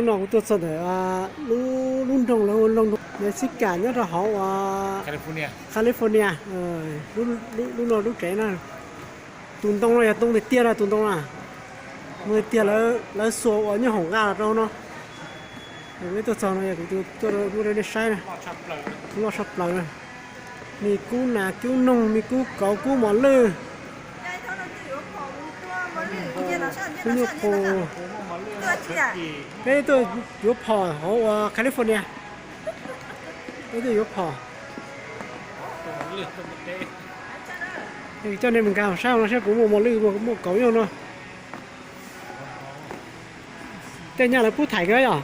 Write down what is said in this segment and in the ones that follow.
Hnub no kuv tuaj txog ntawm lub nroog lawv hu Looj Mexica nyob rau hauv California. Lub no lub tsev na, tus ntoo no yog ntoo tiag tiag na, tus ntoo na, ntoo tiag tiag lawv xuas ua nyoob hoom nqa los rau no. Kuv tuaj txog no yog kuv tuaj muab rau nej saib na, loj tshaj plaws na. Me kub nas kub noog, me kub kauv, kub mos lwj, kub nyuj qus. Peb tuaj yuav phom hauv ua California. Peb tuaj yuav phom. Coj nej mus nkag saib no saib puas muaj mos lwj, muaj kauv nyob no. Tej nyaj lawv pub thaim kawg yom.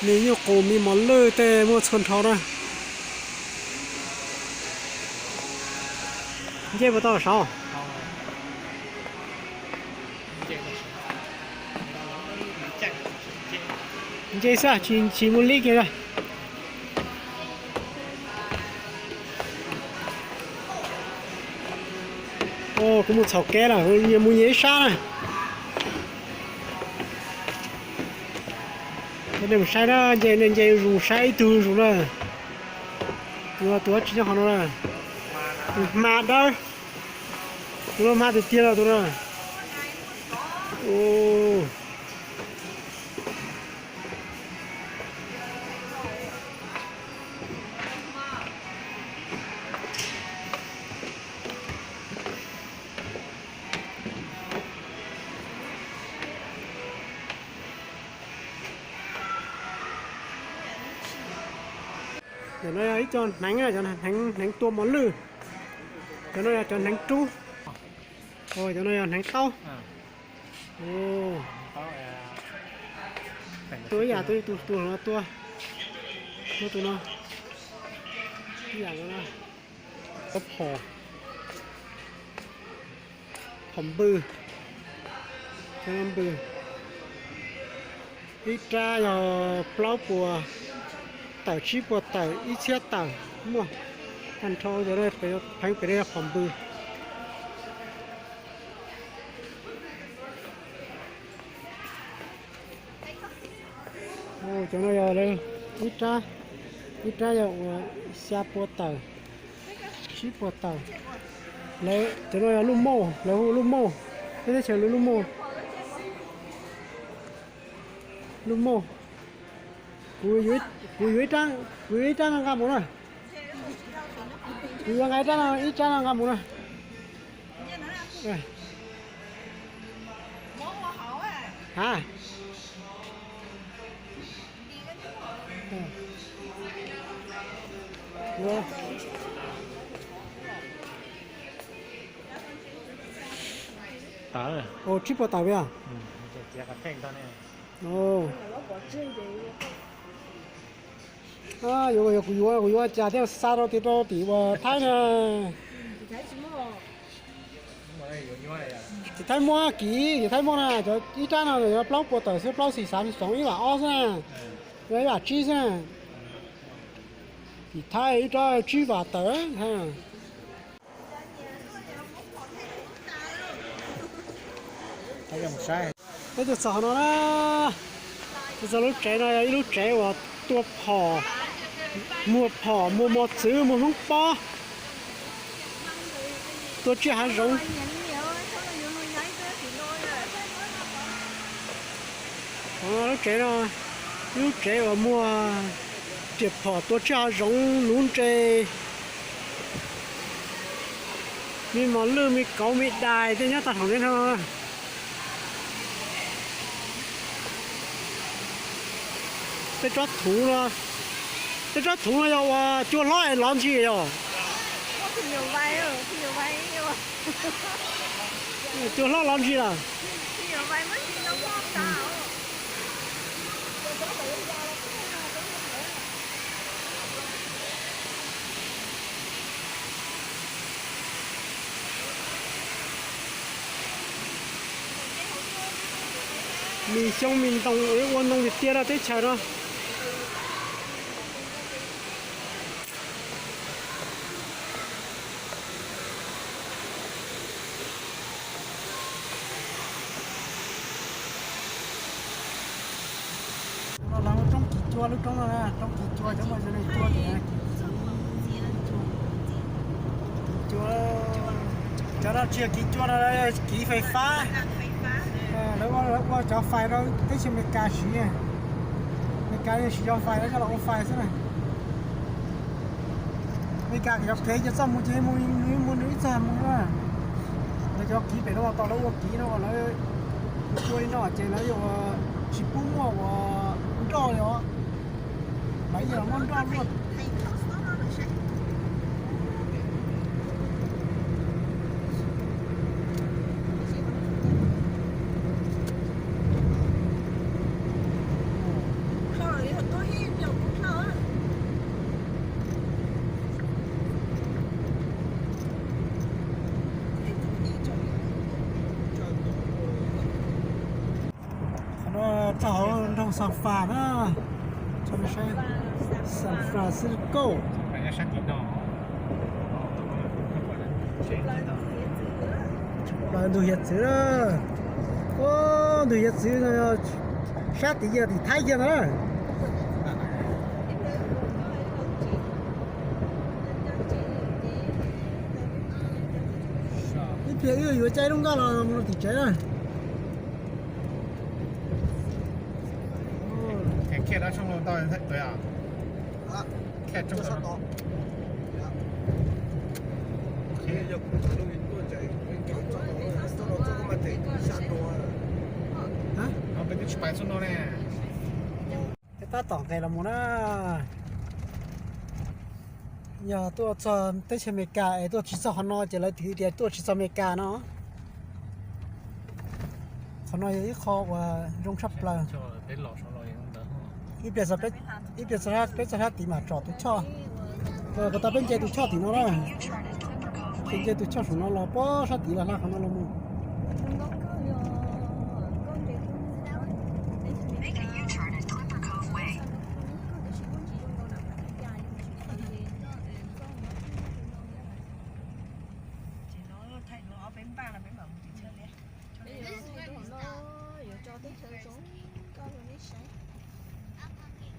Me nyuj qus me mos lwj tej muaj txhua nrho na. Nce puas tau saud? Nce xwb, tsis mus li kiag. Kuv mus txhaum kev lawm, mus nyias ib sab na. Nej mus saib na, nce nej nce zuj zus saib ib tug zuj zus na. Tus no tus dab tsi nyob qhov no na? Tus hma dawb. Tus no hma tiag tiag los tus no. Cov no yog ib co hneev, cov hneev tua mos lwj. Cov no yog cov hneev rub. Cov no yog hneev taub. Tua ib yam, tua tus no, tua, tua tus no. Ib yam no. Cov phom, phom npws, cov no npws. Ib rab yog plaub puas tawm, tsib puas tawm, ib txhiab tawm muaj. Tag nrho cov no pheev pem no yog phom npws. Cov no yog lawv ib rab, ib rab yog uas xya pua tawm, tsib pua tawm. Lawv cov no yog lub moj, lawv hu lub moj, peb teb chaws lawv lub moj. Lub moj. Kuv yuav, kuv yuav ib rab, kuv yuav ib rab no nqa mus na. Kuv yuav nqa ib rab no, ib rab no nqa mus na. Ha. Ua tsib puas tawm a? Yuav, kuv yuav, kuv yuav cas thiaj xa rau tim, rau tim uas Thaib na. Tim Thaib muaj kiv, tim Thaib muaj na, cov ib rab no yog plaub puas tawm xwb, plaub xis xav xoov ib vam ob xwb na, yog ib vam tsib xwb na. Tim Thaib ib rab tsib vam tawm. Peb tuaj txog no na, tuaj txog lub tsev no yog ib lub tsev uas tua phom, muag phom, muag mos txwv, muag hloob pob, tua tsiaj hav zoov. Lub tsev no, lub tsev uas muag riam phom tua tsiaj hav zoov, nuv ntses, me mos lwj, me kauv, me dais tej nyob tag nrho no. Tej tsob thuv no, tej tsob thuv no yog uas cua hlob es lov ntsis yog? Cua hlob lov ntsis lawm. Me xyoob me ntoo, ua ntoo tiag tiag rau teb chaws no. Roob kiv cua, lub roob no, roob kiv cua, cov muaj zoo li cua, kiv cua. Cov no tsis yog kiv cua no, kiv fais fab. Lawv ua cov fais rau teb chaws Amelikas siv. Amelikas yeej siv cov fais no coj los ua fais xwb na. Amelikas cov kev ces txoj mus ces mus, nws mus nws ib txoj mus na. Lawv cov kiv pem no tos lawv ua kiv no, lawv ua li no ces lawv yuav tsis pub muaj ua nroj li os. Lawv yeej muaj nroj luaj. Qhov no txog hauv nroog Xas Fas na, txog San Francisco. Plaws ntug hiav txwv na. Ub, ntug hiav txwv no sab tid yog tim Thaib kiag ntag na. Ib pliag wb yuav caij lub nkoj los mus rau tim tsev na. Peb tab tom nqes los mus na. Yog tuaj txog teb chaws Amelikas es tuaj tsis txog qhov no ces lawv twv tias tuaj tsis txog Amelikas no. Qhov no yog ib qho uas zoo tshaj plaws. Ib pliag peb txog sab tid mam tsom tus choj. Puas tau peb nce tus choj tim no na. Ces nce tus choj saum no los puag sab tid los hla qhov no los mus.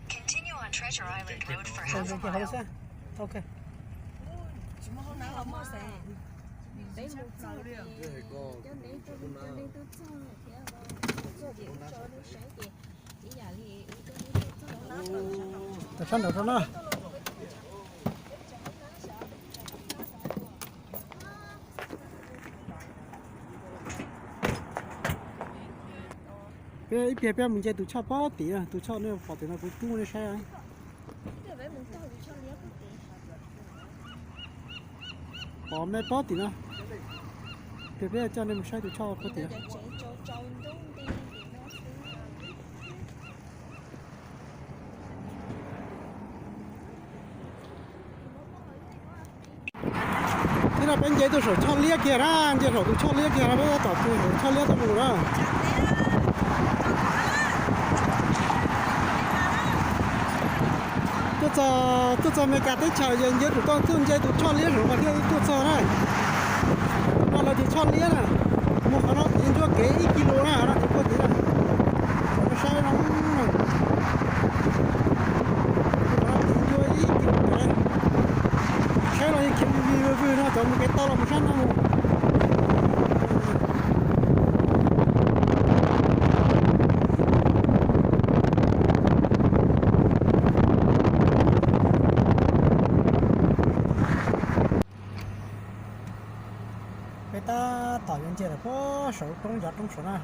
Continue on Treasure Island Road for half a mile. Ok. Tau sab nraud rau na. Peb ib pliag peb mus nce tus choj pob tim, tus choj nej pom tim no kuv pub nej saib. Pom me pob tim no. Peb, peb coj nej mus saib tus choj puag tim no. Thiab no peb nce tuaj saum choj liab kiag na, nce saum tus choj liab kiag no peb tab tom tuaj saum choj liab tuaj mus na. Tuaj txog, tuaj txog Amelikas teb chaws ces nce tus toj tuaj nce tus choj liab saum no thiaj tuaj txog na. No lawv tias choj liab na, mus qhov no tid ntsuab kev ib kis lus na, no ces puag tid na. Saib no, mus qhov no tid ntsuab ib kis lus kev. Saib los yeej khiav vig vig vig no, cov mus kev tau los mus sab no mus. Peb tab tom yuav nce lawm puag saum roob, cov roob saum na.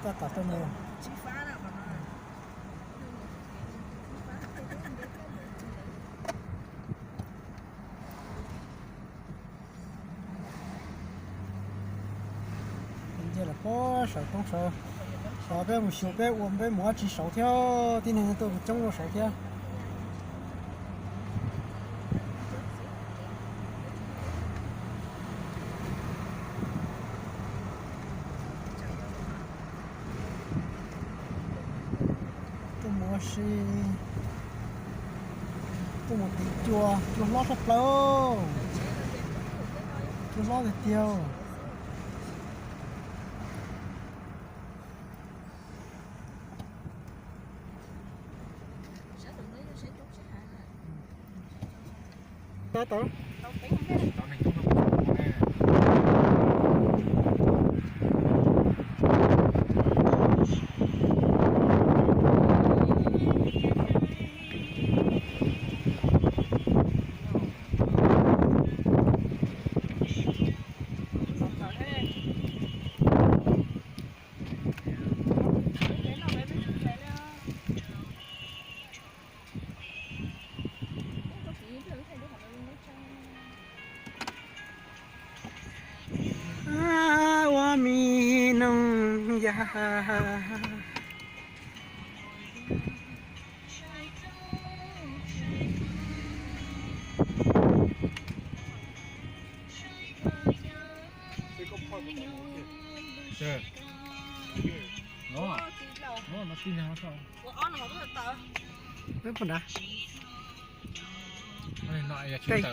Tab tom tuaj mus. Nce lawm puag saum roob saud, xyov peb mus xyuas peb ua peb mus dab tsi saud thiab, tib neeg tuaj mus coob ua saud thiab. Tuaj mus ua si, tuaj mus tiv cua, cua hlob tshaj plaws, cua hlob tiag tiag. Tab tau. Ua me noog yaj.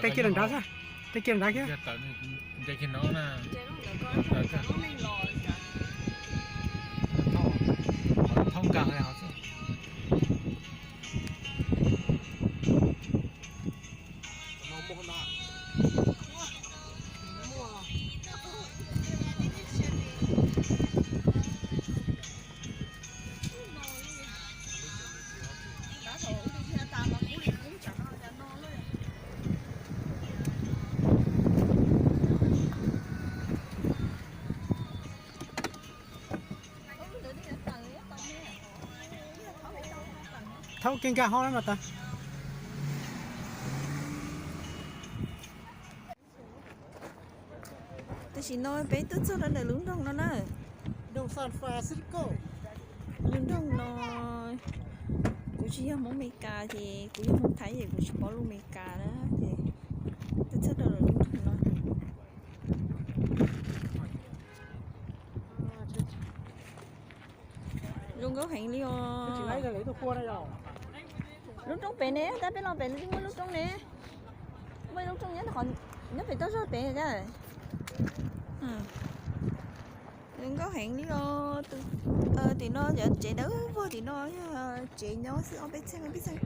Tej kiag nrad, tej kiag nrad kiag. Thaub kev nkag hauv no mas tas. Tam sim no peb tuaj txog rau ntawm lub nroog no na. Lub nroog no, kuv tsis yog Hmoob Amelikas ces kuv yog Hmoob Thaib ces kuv tsis paub lus Amelikas na ces tuaj txog rau ntawm lub nroog no. Zoo nkauj heev li os. Lub roob pem ne, tab peb los pem twb muaj lub roob ne. Muaj lub roob nyob, nyob pem toj zog pem thiab. Zoo nkauj heev li os. Tim no cov tsev dawb vog tim no yog tsev nyob xwb, ob peb txheej peb txheej.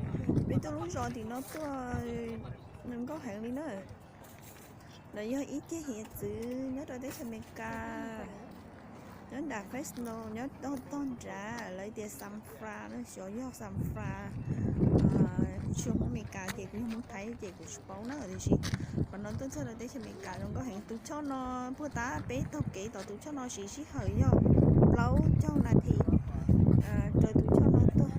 Peb tuaj lub zos tim no tuaj, zoo nkauj heev li na. Lawv yog ib ceg hiav txwv nyob rau teb chaws Amelikas, nyob nram Fresno, nyob tog tog nrad, lawv tias San Fran no, xyov yog San Fran. Kuv tsis yog Hmoob Amelikas ces kuv yog Hmoob Thaib ces kuv tsis paub na, tiam sis qhov no tuaj txog rau teb chaws Amelikas zoo nkauj heev. Tus choj no puag ta peb taug kev tom tus choj no siv sij hawm yog plaub caug nas this raws tus choj no tuaj.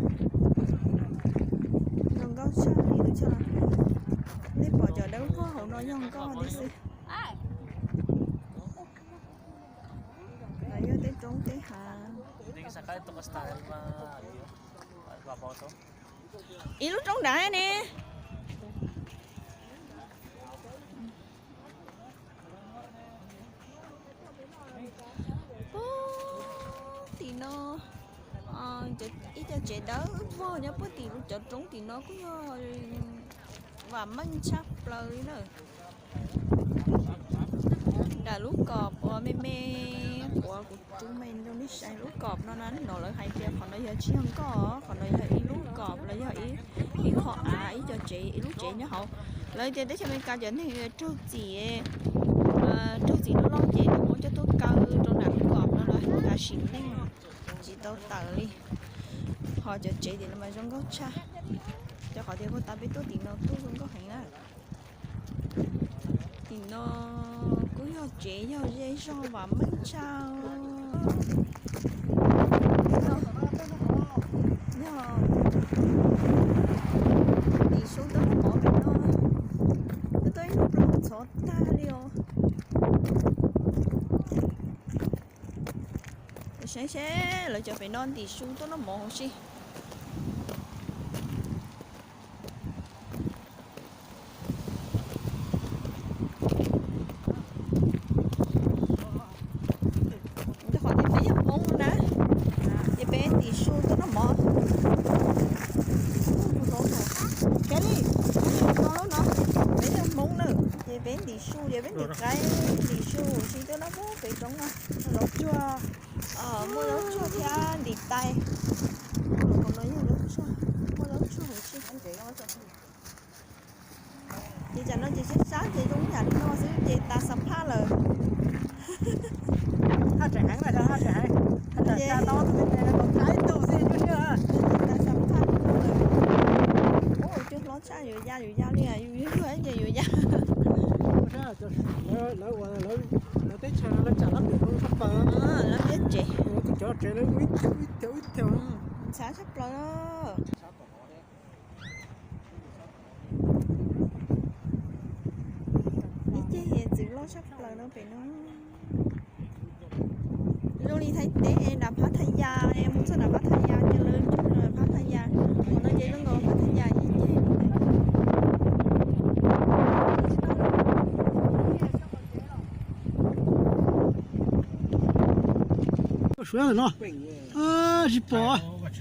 Zoo nkauj tshaj li tus choj no. Nej pom cov dawb vog hauv no yog nkoj tib xwb. No yog tej roob tej hav. Ib lub roob nrad ne. Puag tim no, ib co tsev dawb vog nyob puag tim cov roob tim no kuj yog vam meej tshaj plaws li na. Nram lub kob uas me me, uas kuv tub me rau nej saib lub kob no na, no lawv hais tias qhov no yog tsis yog nkoj, qhov no yog ib lub kob los yog ib qho av, ib co tsev, ib lub tsev nyob hauv. Lawv tias teb chaws Amelikas cov neeg raug txim, raug txim loj loj ces lawv muab coj tuaj kaw rau nram lub kob no lawv kav sim neej tsis tau tawm li. Ho cov tsev tim no mas zoo nkauj tshaj, rau qhov tias puag ta peb tuaj tim no tuaj zoo nkauj heev na. Tim no kuj yog tsev yog zej zog vam meej tshaj. Yog tim su tuaj noj mov pem no, tuaj ib hnub rau txhov tag li os. Saib seb lawv cov pem no tim su tuaj noj mov huv si. Rau qhov tias peb yog Hmoob na, ces peb tim su tuaj noj mov. Kelly, no lub no, peb yog Hmoob na, ces peb ntim su, ces peb ntim qaib, ntim su huv si tuaj noj pem roob no. Zaub tsuag, muaj zaub tsuag thiab ntim tais. Qhov no yog zaub tsuag, muaj zaub tsuag huv si. Ces Tsam no ces sab sab ces zoo yam li no xwb ces tas xam phaj lawm. Haj tseem heev na, haj tseem heev. Haj tseem tsa tau tus tib tes no kom tsa ib tug xwb. Tas xam phaj li no lawm. Ua cua hlob tshaj, yuav ya yuav ya li, yus yug ces yuav ya. Lawv ua lawv teb chaws no lawv tsam lab pem zoo tshaj plaws. Lawv thiab tsev, cov tsev lawv ib tug ib tug ib tug. Ntxhab tshaj plaws. Ib ceg hiav txwv loj tshaj plaws no pem no. Zoo li Thaib teb nram Phab Thaj Yas, mus txog nram Phab Thaj Yas ces lawv tsuj Phab Thaj Yas, qhov no ces zoo nkaus Phab Thaj Yas ib ceg. Suav ntawm no tsis pom. Yog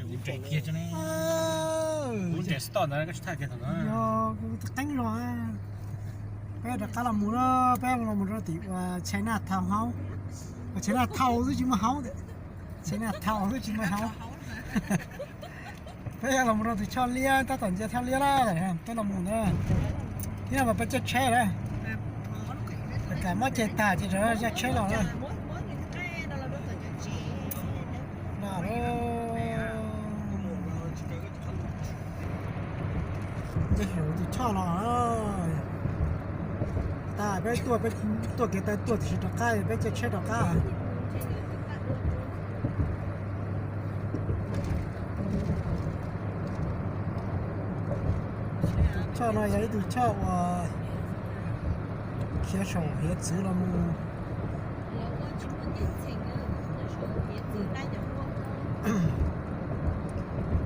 kuv qeeb zog, peb rov qab los mus, peb los mus rau tim ua China Town Hall, ua China Town xwb tsis muaj hall, China Town xwb tsis muaj hall. Peb los mus rau tus choj liab, tab tom nce thaj liab lawm, peb los mus na. Thiab mas peb caij tsheb na, kam mob ceg tag ces rov caij tsheb los na. Ntej hauv tus choj los, tas peb tuaj, peb tuaj kev taw tuaj tiam sis rov qab peb caij tsheb rov qab. Tus choj no yog ib tug choj uas khiav saum hiav txwv los mus.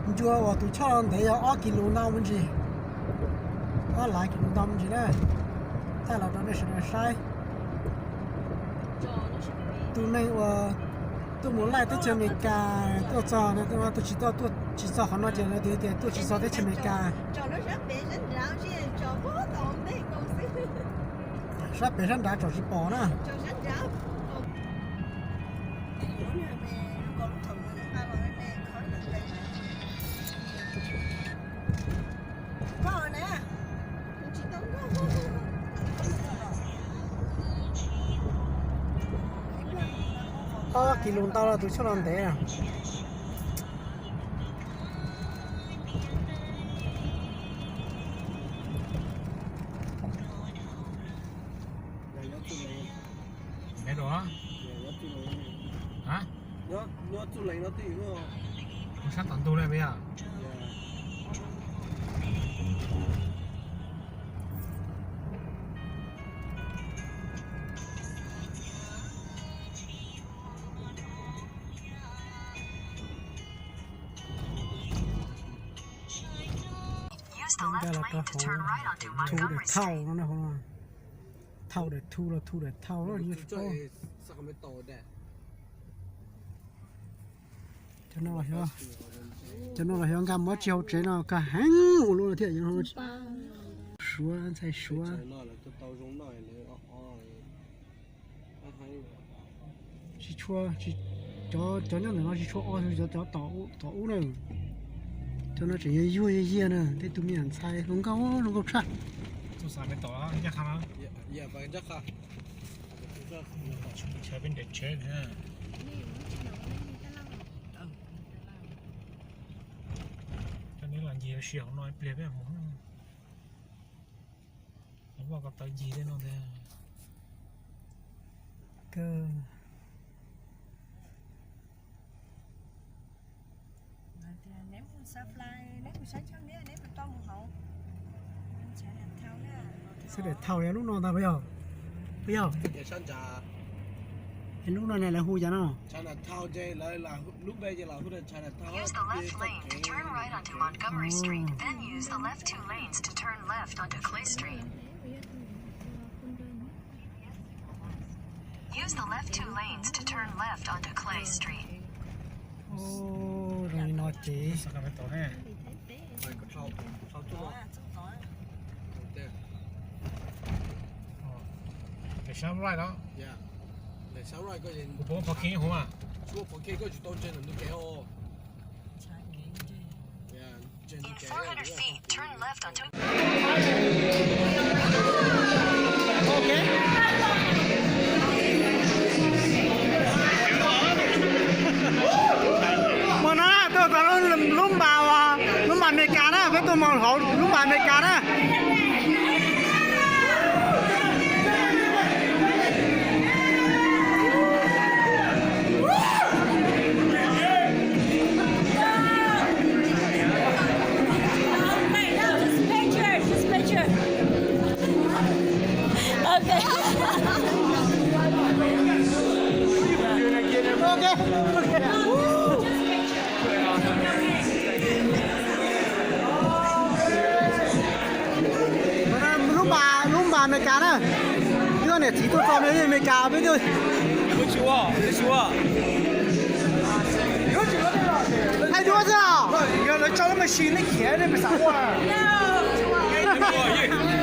Ncua uas tus choj ntev yog ob kis lus ntau me ntsis, ob lav kis lus ntau me ntsis na. Thaij los rau nej sawv daws saib. Tus neeg uas tuaj mus laij teb chaws Amelikas tuaj txog no, tuaj tsis tau, tuaj tsis txog qhov no ces lawv tias tias tuaj tsis txog teb chaws Amelikas. Sab pem sab nrad tsom tsis pom na. Ob kis lus ntau los tus choj no ntev. Sab tom ntug na yog. Thu daim thauj no, thauj daim thu los thu daim thauj no. Cov no los xyov nkag muab tsis hauv tsev no kag heev ua lub no thiab. Suav, ntxhais Suav. Tsis tshua, cov, cov nyob ntawm no tsis tshua o xwb cov, cov tom ub na. Cov no tseem yuag yuag yiag yiag na, tej tus me nyuam ntxhais hluas nkauj, hluas nkauj tshaj. Cov neb los ncig ua si hauv no ib pliag peb mus. Vaj ko taw ncig tej no ntag. Xab daim thauj yog lub no ntag puas yog? Puas yog? Es lub no ne lawv hu cas no? Use the left lane to turn right onto Montgomery Street, then use the left two lanes to turn left onto Clay Street. Use the left two lanes to turn left onto Clay Street. Zoo li no ces sab right los? Kuv puas muaj phov kheej hauv mas? In four hundred feet, turn left onto Ok, ok. Lub npas, lub npas Amelikas na. Ib tug niam txiv tuaj txog Amelikas peb tuaj. Hais duab xwb los?